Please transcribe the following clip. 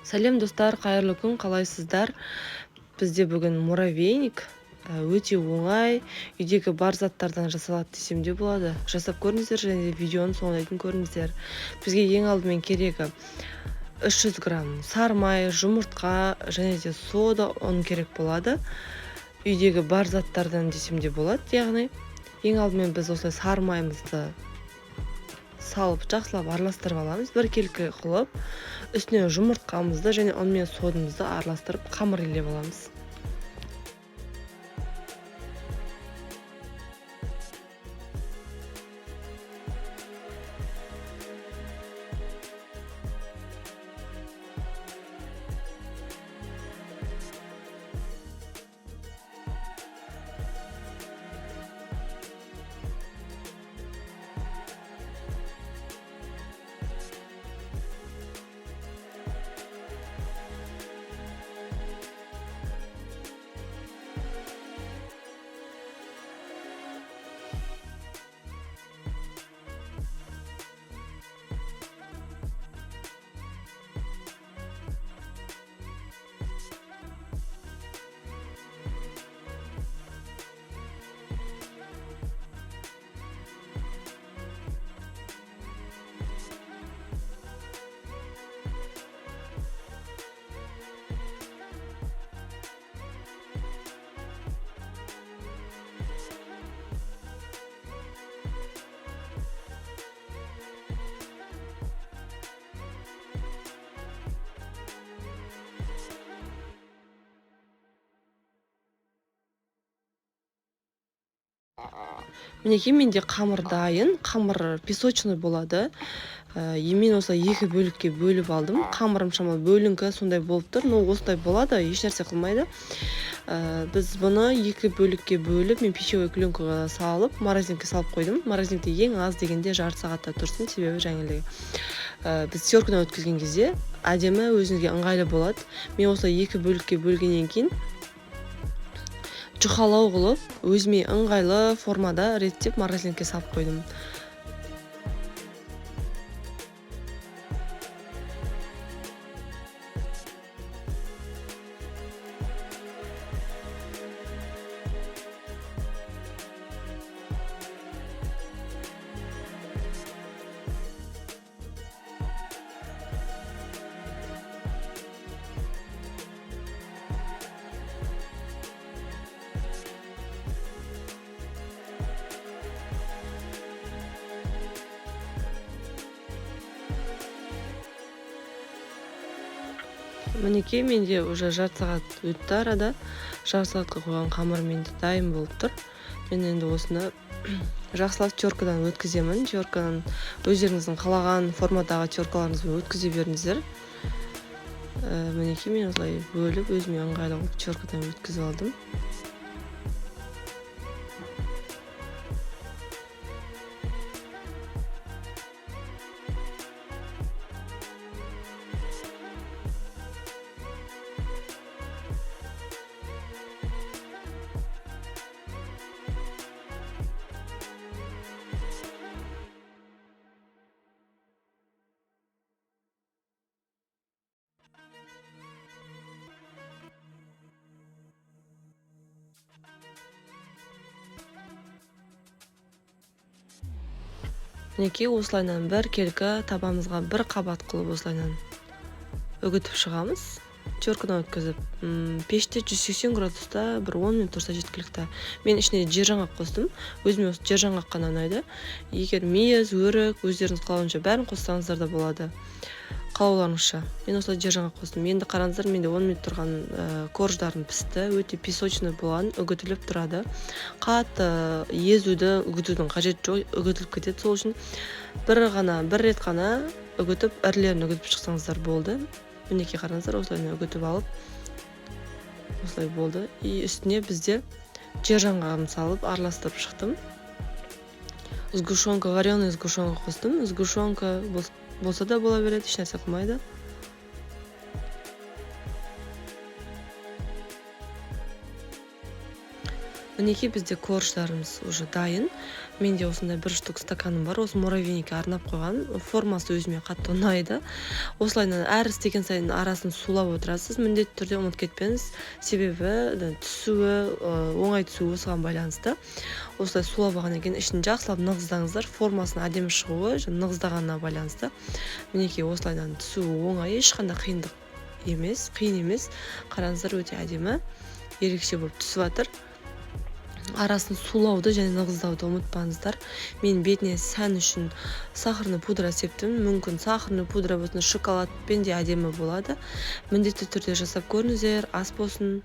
Сәлем, достар, қайырлы күн! Қалайсыздар? Бізде бүгін муравейник. Өте оңай, үйдегі бар заттардан жасалады десем де болады. Жасап көріңіздер және де видеоның соңына дейін көріңіздер. Бізге ең алдымен керегі 300 грамм сары май, жұмыртқа және де сода, ұн керек болады. Үйдегі бар заттардан десем де болады. Яғни ең алдымен біз осылай сары майымызды салып, жақсылап араластырып аламыз біркелкі қылып. Үстіне жұмыртқамызды және ұн мен содамызды араластырып, қамыр илеп аламыз. Мінекей, менде қамыр дайын. Қамыр песочный болады. Мен осылай екі бөлікке бөліп алдым. Қамырым шамалы бөліңкі сондай болып тұр, но осындай болады, ешнәрсе қылмайды. Біз бұны екі бөлікке бөліп, мен пищевой пленкаға салып, морозилкаға салып қойдым. Морозилкте ең аз дегенде жарты сағатта тұрсын, себебі жаңағыдай біз теркадан өткізген кезде әдемі, өзіңізге ыңғайлы болады. Мен осылай екі бөлікке бөлгеннен кейін жұқалау қылып, өзіме ыңғайлы формада реттеп, морозилкаға салып қойдым. Мінекей, менде уже жарты сағат өтті арада. Жарты сағатқа қойған қамыр менде дайын болып тұр. Мен енді осыны жақсылап теркадан өткіземін. Теркадан өздеріңіздің қалаған формадағы теркаларыңызбен өткізе беріңіздер. Мінекей, мен осылай бөліп, өзіме ыңғайлы қылып теркадан өткізіп алдым. Мінекей, осылайынан біркелкі табамызға бір қабат қылып, осылайынан үгітіп шығамыз теркадан өткізіп. Пеште 180 градуста бір 10 минут тұрса, жеткілікті. Мен ішіне жер жаңғақ қостым, өзіме осы жер жаңғақ қана ұнайды. Егер мейіз, өрік, өздеріңіз қалауынша бәрін қоссаңыздар да болады, қалауларыңызша. Мен осылай жер жаңғақ қостым. Енді қараңыздар, менде 10 минут тұрған корждарым пісті. Өте песочный болған, үгітіліп тұрады. Қатты езуді, үгітудің қажеті жоқ, үгітіліп кетеді. Сол үшін бір ғана, бір рет қана үгітіп, ірілерін үгітіп шықсаңыздар болды. Мінекей, қараңыздар, осылай үгітіп алып, осылай болды. И үстіне бізде жер жаңғағын салып, араластырып шықтым. Сгущенка, вареный сгущенка қостым. Сгущенка болса да бола береді, ешнәрсе қылмайды. Мінекей, бізде корждарымыз уже дайын. Менде осындай бір штук стаканым бар, осы муравейникке арнап қойған. Формасы өзіме қатты ұнайды. Осылайынан әр істеген сайын арасын сулап отырасыз, міндетті түрде, ұмытып кетпеңіз, себебі түсуі, оңай түсуі осыған байланысты. Осылай сулап алғаннан кейін ішін жақсылап нығыздаңыздар. Формасының әдемі шығуы және нығыздағанына байланысты. Мінекей, осылайынан түсуі оңай, ешқандай қиындық емес, қиын емес. Қараңыздар, өте әдемі, ерекше болып түсіп жатыр. Арасын сулауды және нығыздауды ұмытпаңыздар. Мен бетіне сән үшін сахарный пудра септім. Мүмкін, сахарный пудра болсын, шоколадпен де әдемі болады. Міндетті түрде жасап көріңіздер. Ас болсын!